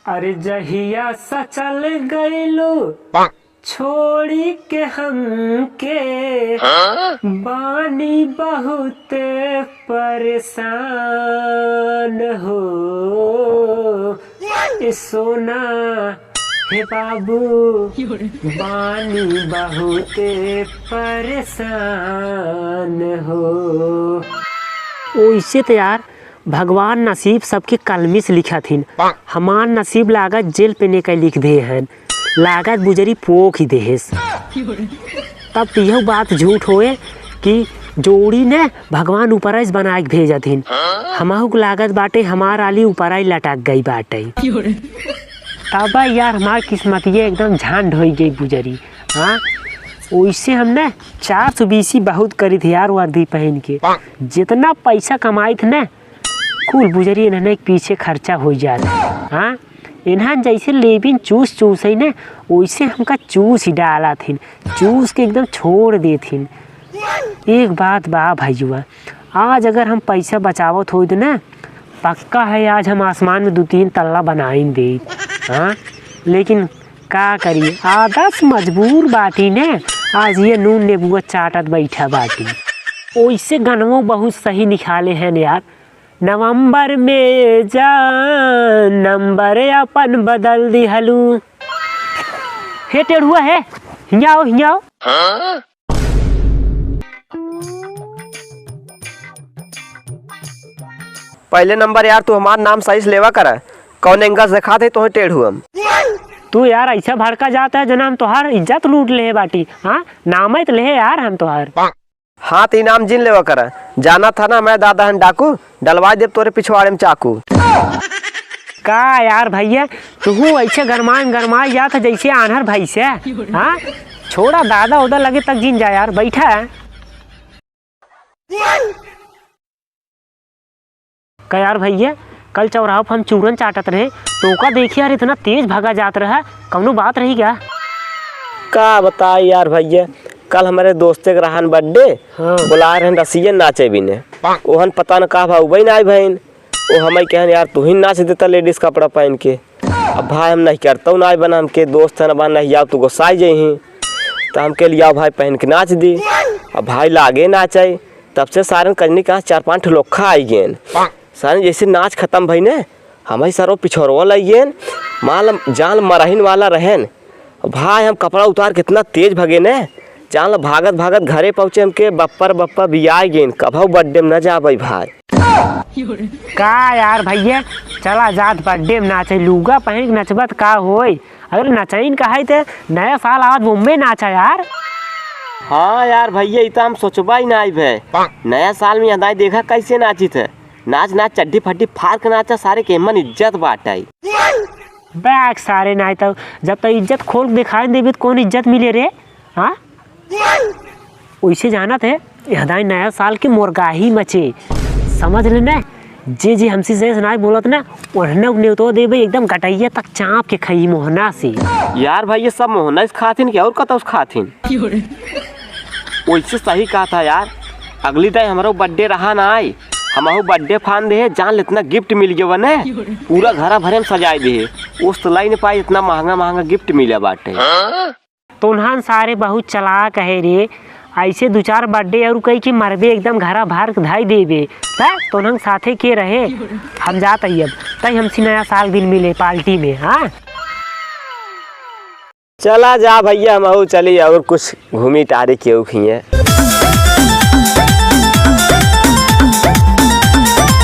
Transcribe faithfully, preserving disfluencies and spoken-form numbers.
अरे जहिया से चल गइलू छोड़ी के हमके, हाँ? बानी बहुत परेशान हो। ए सोना, हे बाबू, बानी बहुत परेशान हो। ओइसे त यार, भगवान नसीब सबके कलमी से लिखत हिन। हमार नसीब लागत जेल पे ने के लिख दे हन। लागत बुजरी पोख ही देहेस। तब तो यह बात झूठ होए कि जोड़ी ने भगवान ऊपर से बनाए के भेजत हिन। हमहू के लागत बाटे हमार आली ऊपर ही लटक गई बाटे। तब यार हमार किस्मतिये एकदम झंड होई गई बुजरी। हाँ, ओइसे हम ना चार सौ बीसी बहुत करी थे यार वर्दी पहन के। जितना पैसा कमाई थे ना कुल बुजरी इन्हने के पीछे खर्चा हो जात। हाँ, इन्हन जैसे लेबिन चूस चूस है ना, वैसे हमका चूस ही डालत हिन, चूस के एकदम छोड़ देत हिन। एक बात बा भैया, आज अगर हम पैसा बचावत होइत ना, पक्का है आज हम आसमान में दो तीन तल्ला बनाइन देइत। हाँ, लेकिन का करी, आदत से मजबूर बाटी ने, आज ये नून नेबुआ चाटत बैठा बाटी। ओइसे गनवो बहुत सही निकाले हैं यार। नवंबर में जान नंबर अपन बदल दिहलू। हे टेढ़ुआ हे, हियाँ आओ, हियाँ आओ। पहले नंबर यार, तू हमार नाम सही से लेवा करा। कौन एंगल से खात है तोहे टेढ़ुआ हम? तू यार ऐसा भड़का जात है जना हम तोहार इज्जत लूट ले बाटी। हाँ, नाम है तो ले यार हम तोहार। हाँ, तो इनाम जिन लेवा करा। जाना था ना मैं दादा हन डाकू, डलवा देब तोरे पिछवाड़े में चाकू। का यार भैया, तू ऐसे गरमाए गरमाए जात है जैसे आन्हर भैंसे। हाँ, छोड़ा दादा उदा लगे तक जिन जा यार, बैठा है। का यार भैया, कल चौराहा पर हम चूरन चाटत रहे, तो ओका देखिए यार, इतना तेज भागा जात रहा, कौनो बात रही क्या? का बताई यार भैया, कल हमारे दोस्ते के रहन birthday, हाँ। बुलाए रहन रसियन नाचे बिने, ओहन पता न का भाव उबई ना आई भैन, ओ हमें कहन यार तू ही नाच देता ladies कपड़ा पहन के। अब भाई हम नहीं करतौ ना बना, हमके दोस्त है ना बना, नहीं आओ तू गोसाई जइहीं। तो हम के लिया भाई पहन के नाच दी। अब भाई लागे नाचे, तब से सारन कजनी कहाँ चार पांच ठो लोग खा आई गेन। सारन जैसे नाच खत्म भई ने, हमारी सारो पिछोरवा लई गेन, माल जान मरहिन वाला रहन। भाई हम कपड़ा उतार के इतना तेज भगे ने, जान ला भागत भागत घरे पहुँचे हमके बप्पर बप्पा बियाय गेन, कभौ birthday में न जाबे भाई। का यार भैया, चला जात birthday में नाचे, लूगा पहन के नचबत का होई? अगर नचइन कहाई ते नया साल आवत वो में नाचा यार। हाँ यार भैया, ई तो हम सोचबा ही ना आई भे। नया साल में यहाँ दाई देखा कैसे नाचित है, नाच नाच चड्डी फड्डी फाड़ के नाचा, सारे के मन इज्जत बाटाई। बैक सारे नाई तो जब तक इज्जत खोल के दिखाई देबे तो कौन इज्जत मिले रे? हाँ, वैसे जानत है, यहदाई नया साल के मोरगाही मचे, समझ लेना। जे जे हमसे सही से नाई बोलत ना, उन्हें नेवतो देबे एकदम गटैया तक चाँप के खाई मोहना से। यार भाई, ये सब मोहना से खाथिन कि और कतौ से खाथिन? वैसे सही कहा था यार, अगली दाई हमरो birthday रहा ना आई, हमहू birthday फान दे, जान ले इतना gift मिल गया ने, पूरा घरा भरे में सजाए दे। उस तो लाई नहीं पाई, इतना महंगा महंगा gift मिला बाटे। तो उन्हन सारे बहुत चालाक है रे, ऐसे दो चार birthday और कही कि मरबे एकदम घरा भर के धाई देबे। हैं? तो उन्हन साथे के रहे, हम जात ही अब, तई हमसे नया साल दिन मिले party में। हाँ, चला जा भैया, हम अहू चली और कुछ घूमी टारी के खिए।